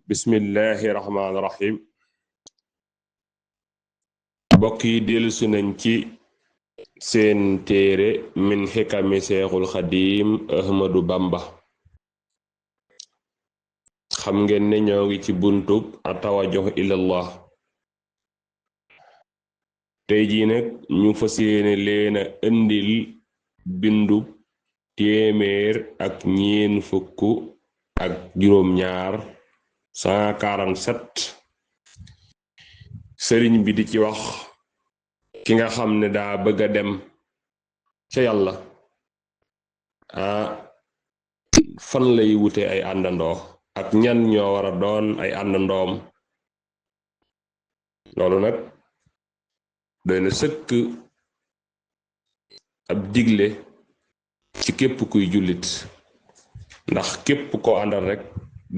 bismillahi rahmaani rahim. mbokk yi dellusi nañ ci seen téere min xikami seexul xadiim ahmadu bamba. xam ngeen ne ñoo ngi ci buntub atawajjuh ilallah. tey jii nag ñu fas yéene leena indil bindub téeméer ak ñeen fukk ak juróom ñaar 147. sëriñ bi di ci wax ki nga xam ne daa bëgg a dem ca yàlla fan lay wute ay àndandoo ak ñan ñoo war a doon ay àndandoom. loolu nag doy na sëkk ab digle ci képp kuy jullit, ndax képp koo àndal rek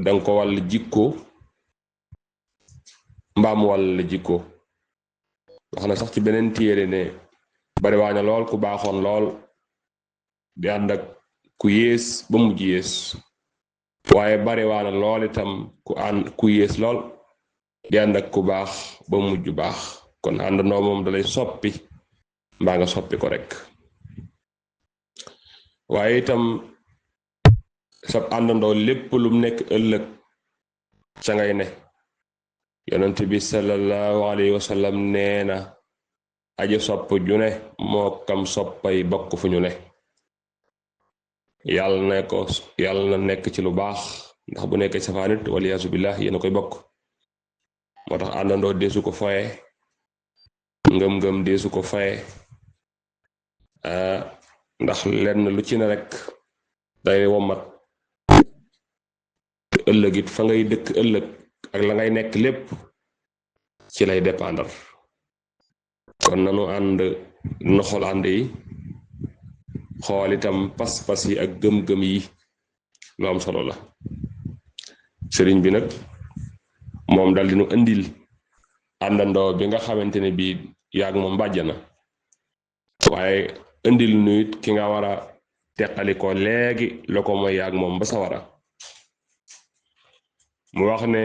danga ko wàll jikko mbaam wàll jikko. wax na sax ci beneen téere ne bari waa na lool ku baaxoon lool di ànd ak ku yées ba mujj yées, waaye bari waa na lool itam ku yées lool di ànd ak ku baax ba mujj baax. kon àndandoo moom dalay soppi mbaa nga soppi ko rek. waaye itam sab àndandoo lépp lum nekk ëllëg ca ngay ne. yonent bi sallallahu alayhi wa sallam nee na aji sopp ju ne moo kam soppay bokk fu ñu ne. yàlla na nekk ci lu baax, ndax bu nekkee safaanit waliyaasu billah yéen a koy bokk. moo tax àndandoo deesu ko foye, ngëm-ngëm deesu ko foye, ndax lenn lu ci ne rek day womat ëllëg it fa ngay dëkk ëllëg ak la ngay nekk lépp ci lay dépendre. kon nanu ànd nu xool ànd yi, xool itam pas-pas yi ak gëm-gëm yi, lu am solo la. sëriñ bi nag moom dal dinu indil àndandoo bi nga xamante ne bii yaag moom bàjjana, waaye indil nu it ki nga war a teqali ko léegi la ko mooy yaag moom ba sawara. mu wax ne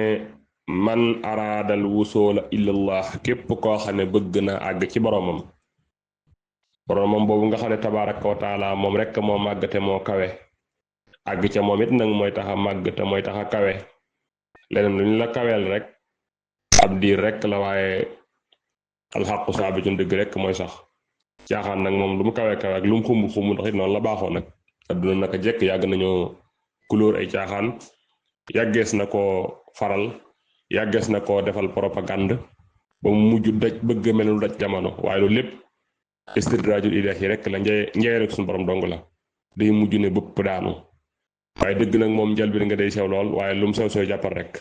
man araadal wusoola ilallah, képp koo xam ne bëgg na àgg ci boromam boobu nga xam ne tabaaraka wa taala moom rekk moo màgg te moo kawe. àgg ca moom it nag mooy tax a màgg te mooy tax a kawe. leneen lu ñu la kaweel rek ab diir rek la, waaye alxaqu saabitun, dëgg rek mooy sax. caaxaan nag moom lu mu kawe kawe ak lu mu xumb ndax it noonu la baaxoo nag. adduna naka jekk yàgg nañoo couleur ay caaxaan, yàggees na koo faral, yàggees na koo defal propagande ba mu mujj daj bëgg mel lu daj jamono. waaye loolu lépp istidraajul ilaahi rek la, njëye rek suñu borom dong la. day mujj ne bëpp daanu. waaye dëgg nag moom njël bi nga day sew lool, waaye lu mu sew sooy jàppal rek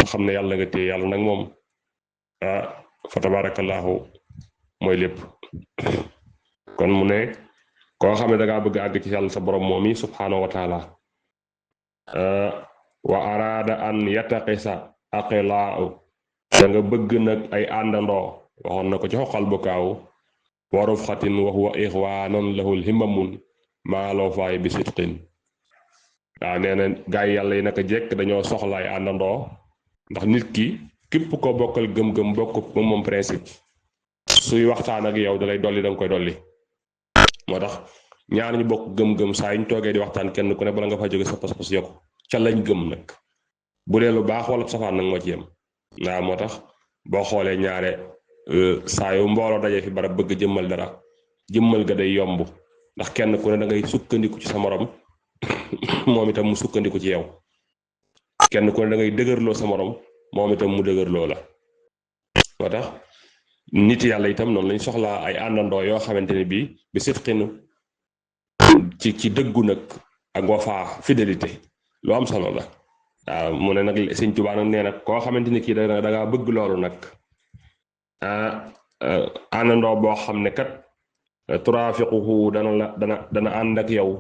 xam ne yàlla nga téye. yàlla nag moom fa tabaarakallaahu mooy lépp. kon mu ne koo xam ne dangaa bëgg àgg ci yàlla sa borom moom yi subhaanahu wa taala, wa araada an yataqisa aqilaaw, da nga bëgg nag ay àndandoo. waxoon na ko ci xoqal bu kaaw, waruf xatin wa huwa ixwaanan lahul himamun maaloo faay bi sidqin. waaw nee na gaa yi yàlla yi naka jekk dañoo soxla ay àndandoo, ndax nit ki képp ko bokkal gëm-gëm bokk moom principe, suy waxtaan ak yow dalay dolli, danga koy dolli. moo tax ñaar ñu bokk gëm-gëm saa ñu toogee di waxtaan kenn ku ne bala nga fa jóge sa pas-pas yokk ca lañ gëm nag. bu dee lu baax wala safaan nag moo ci yem. waaw moo tax boo xoolee ñaare saa yu mbooloo dajee fi barab bëgg jëmmal dara, jëmmal ga day yomb, ndax kenn ku ne da ngay sukkandiku ci sa morom moom itam mu sukkandiku ci yow. kenn ku ne da ngay dëgërloo sa morom moom itam mu dëgërloo la. moo tax nit yàlla itam noonu lañ soxlaa ay àndandoo yoo xamante ne bii bi sidqinu ci dëggu nag ak wafaa fidélité lu am solo la. waaw mu ne nag Sëñ Tuubaa nag nee nag koo xamante ni kii da ngaa bëgg loolu nag àndandoo boo xam ne kat turaafiquhu dana ànd ak yow,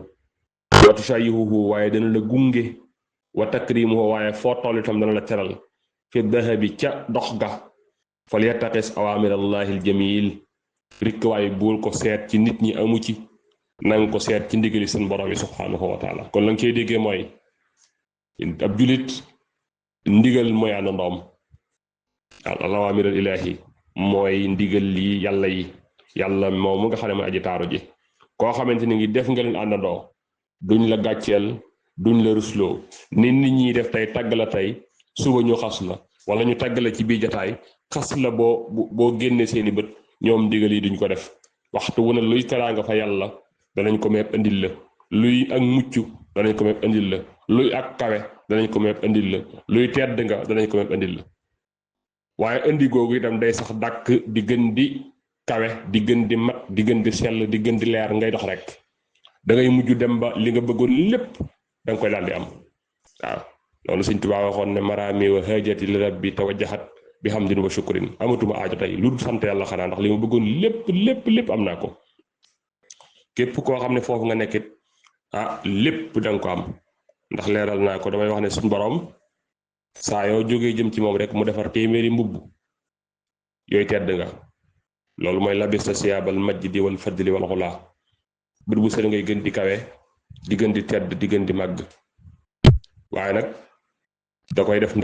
wa tushayihuhu waaye dana la gunge, wa takrimuhu waaye foo toll itam dana la teral, fi dahabi ca dox ga, fal yattaqis awaamirallahi aljamil, rikk waaye buul ko seet ci nit ñi amu ci, nanga ko seet ci ndigali seen borom yi subhaanahu wa taala. kon la nga koy déggee mooy ab julit ndigal mooy àndandoom al awaamiral ilaahi mooy ndigal lii yàlla moom mu nga xam ne mooy aji taaru ji koo xamante ni ngi def nga leen àndandoo duñ la gàcceel duñ la rusloo nit ñi def tey tàgg la tey suba ñu xas la wala ñu tàgg la ci biir jataay xas la boo génnee seeni bët ñoom ndigal yi duñ ko def waxtu wu ne luy teraanga fa yàlla danañ ko meeb andil la luy ak mucc danañ ko meeb andil la luy ak kawe danañ ko meeb andil la luy tedd nga danañ ko meeb andil la waaye indi googu itam day sax dàkk di gën di kawe di gën di mat di gën di sell di gën di leer ngay dox rek da ngay mujj dem ba li nga bëggoon lépp da nga koy daal di am waaw loolu Sëñ Tuubaa waxoon ne maraami wa haajati li rabbi tawajjahat bi hamdin wa shukrin amatuma aajo tey lu dul sant yàlla xanaa ndax li ma bëggoon lépp am naa ko képp koo xam ne foofu nga nekkit lépp da nga ko am ndax leeral naa ko damay wax ne suñu borom saa yoo jógee jëm ci moom rek mu defar téeméeri mbubb yooyu tedd nga loolu mooy labista siyaabal majdi wal fadli wal xulaa bët bu seen ngay gën di kawe di gën di tedd di gën di màgg waaye nag da koy def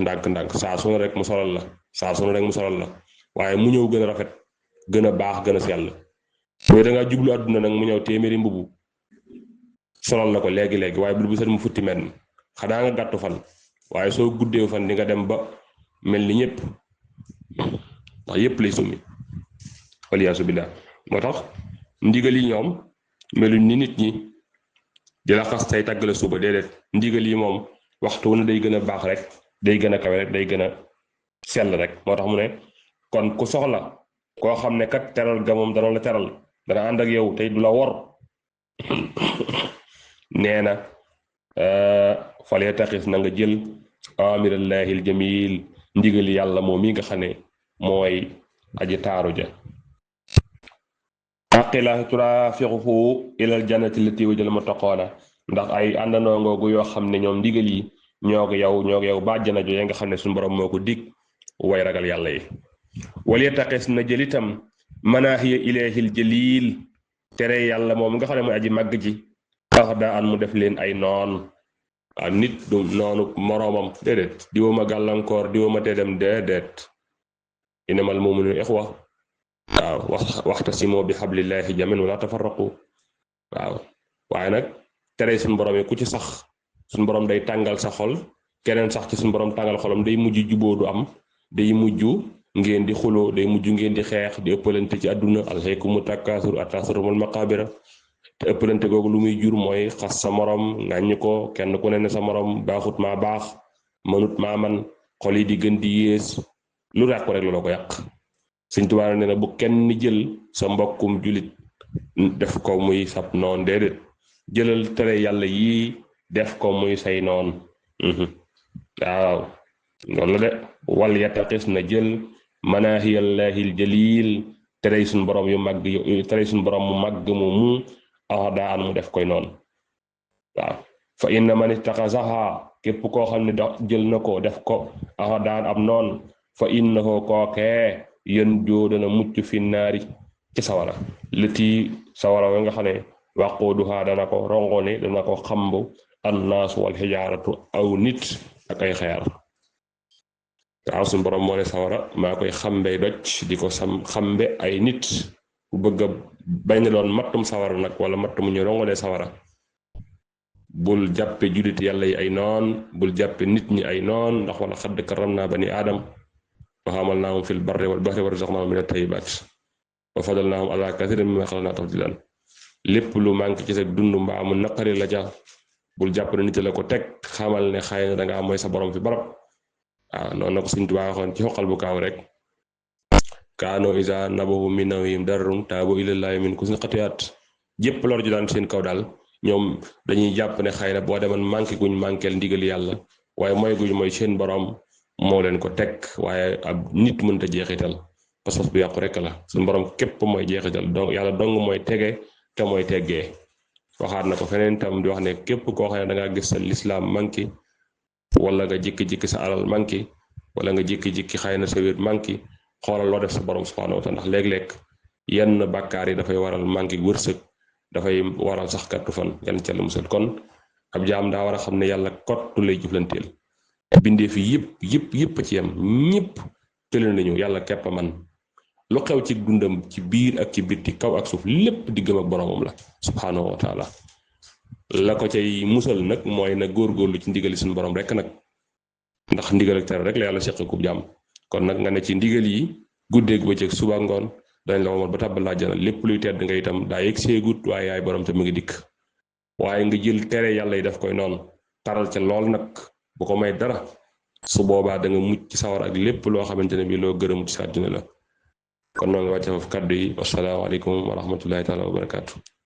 ndànk-ndànk saa su ne rek mu solal la waaye mu ñëw gën a rafet gën a baax gën a sell booy da ngaa jublu àdduna nag mu ñëw téeméeri mbubu solal la ko léegi waaye bët bu seen mu futti men xanaa nga gàttu fan waaye soo guddee fan di nga dem ba mel ni ñëpp ndax yëpp lay summi waliyaasu billaah moo tax ndigal yi ñoom meluñ ni nit ñi di la xas tey tàggale suba déedéet ndigal yi moom waxtu wu ne day gën a baax rek day gën a kawe rek day gën a sell rek moo tax mu ne kon ku soxla koo xam ne kat teral ga moom dana la teral dana ànd ak yow tey du la wor nee na falee taxis na nga jël amirallahil jamil ndigali yàlla moom mi nga xam ne mooy aji taaru ja aqila turafiquhu ilal jannati lati wajal muttaqoona ndax ay àndandoo ngoogu yoo xam ne ñoom ndigal yi ñoo ko yow bàjjana jo ya nga xam ne suñu borom moo ko dig way ragal yàlla yi wala taqis na jël itam manaahiya ilayhil jalil tere yàlla moom nga xam ne mooy aji màgg ji wax daa an mu def leen ay noon nit du noonu moroomam déedéet diwuma gàllankoor diwuma te dem déedéet innamal mu'minuuna ixwa waaw waxtasimu bi hablillahi jamii'an wala tafarraqu waaw waaye nag tere suñu borom yi ku ci sax suñu borom day tàngal sa xol keneen sax ci suñu borom tàngal xolam day mujj juboo du am day mujj ngeen di xuloo day mujj ngeen di xeex di ëppalante ci àdduna alhaykumu takaasur hattaa zurtumul maqaabira te ëppalante googu lu muy jur mooy xas sa morom ŋàññi ko kenn ku ne sa morom baaxut maa baax mënut maa man xol yi di gën di yées lu ràqu rek la ko yàq Sëñ Tuubaa nee na bu kenn jël sa mbokkum julit def ko muy sab noon déedéet jëlal tere yàlla yii def ko muy say noon waaw loolu la de wal yattaqis na jël manahiyallahil jalil tere suñu borom yu màgg tere suñu borom mu màgg mu daan mu def koy noonu waaw fa inna man ittaxasaha képp koo xam ne jël na ko def ko daan am noon fa innahu kookee yën joo dana mucc fi naari ci sawara lëti sawara wa nga xam ne waquuduha dana ko rongone dana ko xambu annaasu wal xijaaratu aw nit ak ay xeer waaw suñu borom moo ne sawara maa koy xambe doj di ko xambe ay nit bu bëgg a bañ doon mattum sawara nag wala mattum ñu rongone sawara bul jàppe julit yàlla yi ay noon bul jàppe nit ñi ay noon ndax wala xadd karramnaa bani aadam wa hamalnaahum fil barri wal bahri wa razaqnaahum mina tayyibaat wa fadalnaahum alaa kasiirin mimman xalaqnaa tafdiilan lépp lu manqué ci sa dund mbaa mu naqari la ca bul jàpp ne nit la ko teg xamal ne xëy na dangaa mooy sa borom fi barab waaw noonu na ko Sëñ Tuubaa waxoon ci xoqal bu kaaw rek kaano isa nabahu min nawhim darrum taabu ilallaahi min kusni xatiyaat jépp lor ju daan seen kaw daal ñoom dañuy jàpp ne xëy na boo demoon manqué guñ manqueel ndigal yàlla waaye mooy guñ mooy seen borom moo leen ko teg waaye ab nit mënta jeexital pas-pas bu yàqu rek la suñu borom képp mooy jeexital donc yàlla dong mooy tege te mooy teggee waxaat na ko feneen tam di wax ne képp koo xam ne da ngaa gis sa lislaam manqué wala nga jékki-jékki sa alal manqué wala nga jékki-jékki xëy na sa wér manqué xoolal loo def sa borom subhanahu wa taala ndax léeg-léeg yenn bàkkaar yi dafay waral manqué wërsëg dafay waral sax gàttu fan yan ca la musal kon ab jaam daa war a xam ne yàlla kottu lay jëflanteel bindee fi yëpp ci yam ñëpp tële nañu yàlla képp man lu xew ci dundam ci biir ak ci bitti kaw ak suuf lépp diggam ak boromam la subhaanahu wa taala la ko cay musal nag mooy na góorgóorlu ci ndigali suñu borom rek nag ndax ndigal ak tere rek la yàlla seqi ku jaam kon nag nga ne ci ndigal yi guddeeg bëccëg suba ngoon dañ la womal ba tàbbal àjjana lépp luy tedd nga itam daa yegg seegut waaye yaay borom te mu ngi dikk waaye nga jël tere yàlla yi daf koy noonu taral ca lool nag bu ko may dara su boobaa da nga mucc ci sawar ak lépp loo xamante ne bii loo gërëmut ci àddina la kon noo ngi wàcce foofu kàddu yi wasalaamaaleykum wa rahmatullahi taala wa barakaatu